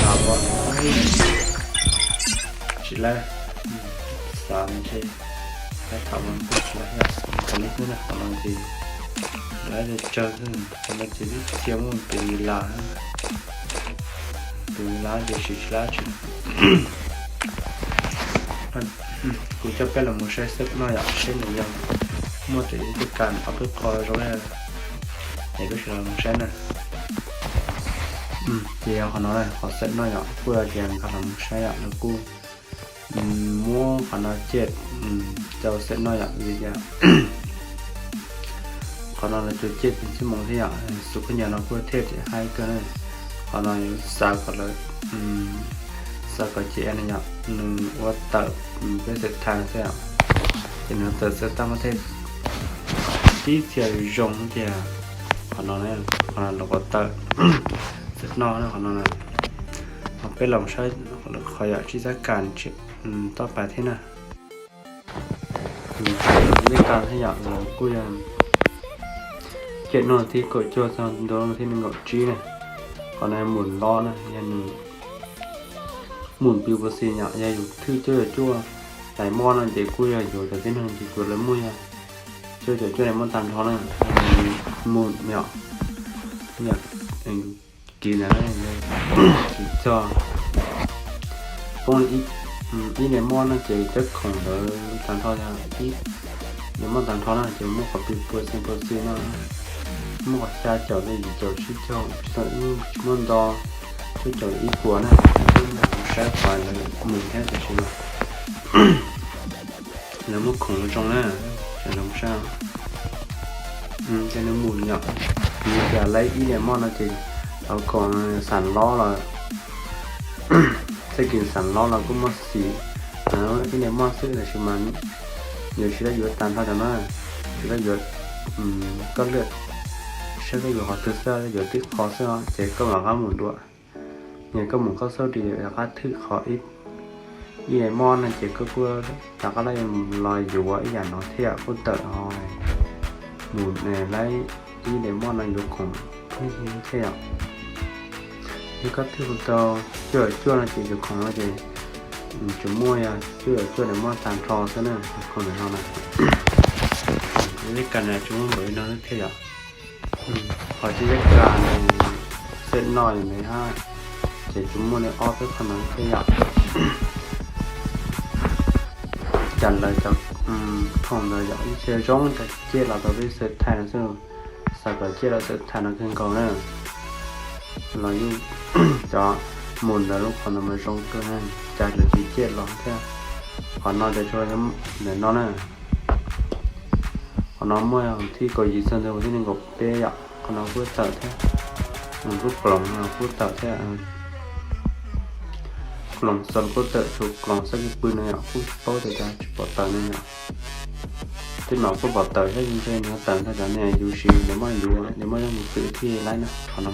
Xav ua tsis laib, xav ntshe, thaum no kuj tsis laib thiab, qhov li xwb na, qhov no ces Lawv tias tsawg, qhov no ces tib txhia muaj tus li las, tus li las ces siv tsis lab tsis. Kuv coj peb los mus saib xwb no yom, seb nws yog muaj tej kas ob peb qho zoo, es peb sawv daws los mus saib na. Ces yog qhov no, qhov xwb no yom, kuj yog tias nkag los mus saib yom, lawv kuj muab qhov no coj rau xwb no yom, vim tias qhov no lawv tus coj pes tsib moos thiab yom, xus khaub ncaws no kuj thiaj li haib kawg na. Qhov no yuav xav kom lawv, xav kom ces no yom, nws ua tawm peb xav thaj xwb yom, ces nws tawm xav thaj muab thiaj tib txhia zoo tiag. Qhov no, qhov no lawv kom tawm xwb no, qhov no, ho peb los saib qhov yom, tsis xav kas toj pas thiab na. Tsis xav kas thiab yom, lawv kuj yog coj noj thib kaum cuaj txog ntua thib nees nkaum tsib na. Qhov no mus lob na, yog nws mus piv puas xis yom, yog yus thwj cuaj caum cuaj daim mob no ces kuj yog yuav cov tib neeg ces kuj lawv muaj yog cuaj caum cuaj daim mob tag nrho na. Mus yom, kiv ntawd, kiv txog poob ib daim mob no ces cov khoom ntawd tag nrho, yog ib daim mob tag nrho na ces muab qhov piv puas xis puas xis no, muab qhov xya caum los yim caum tsib caum tsis muab nto, cuaj caum ib puas na. Saib qhov lawv mus thiab tiam sis mas lawv muab khoom zoo na, sawv daws saib. Ces nws mus yom, nws tias lawv ib daim mob no ces tau khoom xam lob los, txoj kev xam lob los kuj muaj xim, ib daim mob xwb tiam sis mas yuav tsis tau yuav tag nrho cov no, tsis tau yuav koj lwaj, saib koj yuav qhov twg xwb, yuav tib qho xwb ces koj mam qab mus dua. Yog koj mus koj xauj ris rov qab thwj qhov ib daim mob no ces koj kuj rov qab los yuav ib yam no thiab kuj tawm ho mus lawv ib daim mob no yuav khoom thiab yom. Yog koj thwj hu tau cuaj caum cuaj no ces yuav khoom no ces tsuas muaj yog cuaj caum cuaj daim mob tag nrho xwb na, khoom ntawm no na. Ib kas na tsuas muaj npaum li no thiab yom. Qhov tsis xav kas xwb no yom, ces tsuas muaj li ob peb qho no thiab yom. Cas lawv cov khoom ntawd yom ib txhia zoo cas coj los rau peb xav thaj no xwb, xav kom coj los xav thaj no kawg nkaus na. Los yus cov mus ntawd lub qhov ntawd mas zoo kawg na, cas lawv tsis coj los thiab. Qhov no ces tsuas ntawm no na. Qhov no muaj thib kaum yim txog ntawm thib nees nkaum peb yom, qhov no kuj tawm thiab. Kuj ploos no kuj tawm thiab. Kloos xo kuj tawm, tshuav kloos xab kis pw no yom, kuj tsis paub tias cas tsis pom tawm no yom. Tej no kuj pom tawm thiab, ntshe nws tawm ntag cov niag yus siv daim mob yuav, daim mob yooj yim xwb thiaj laib na qhov no.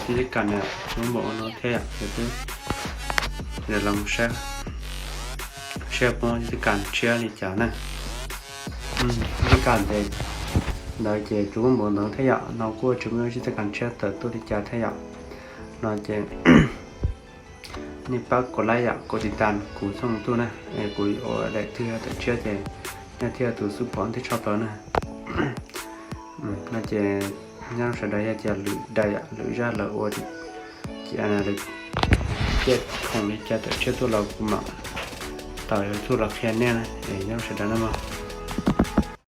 Ces tib kas na tsuas muaj npaum no thiab yom, ces peb los saib, saib poob tib kas tshiab li cas na. Tib kas ntawd ces tsuas muaj npaum ntawd thiab yom, no kuj tsis muaj tib kas tshiab tawm tuaj li cas thiab yom. No ces nej pab kom like yom, kom tiv tas kuv txhooj tuaj na, kuv ua daim twg tawm tshiab ces nej thiaj tus xub pom thiaj tshaj plaws na. No ces nyob sawv daws yog tias lwm daim yom, lwm zaj lawv ua ces lawv coj khoom li cas tawm tshiab tuaj los kuv mam tawm yuav tuaj los qhia nej na, es nyob sawv daws na mog.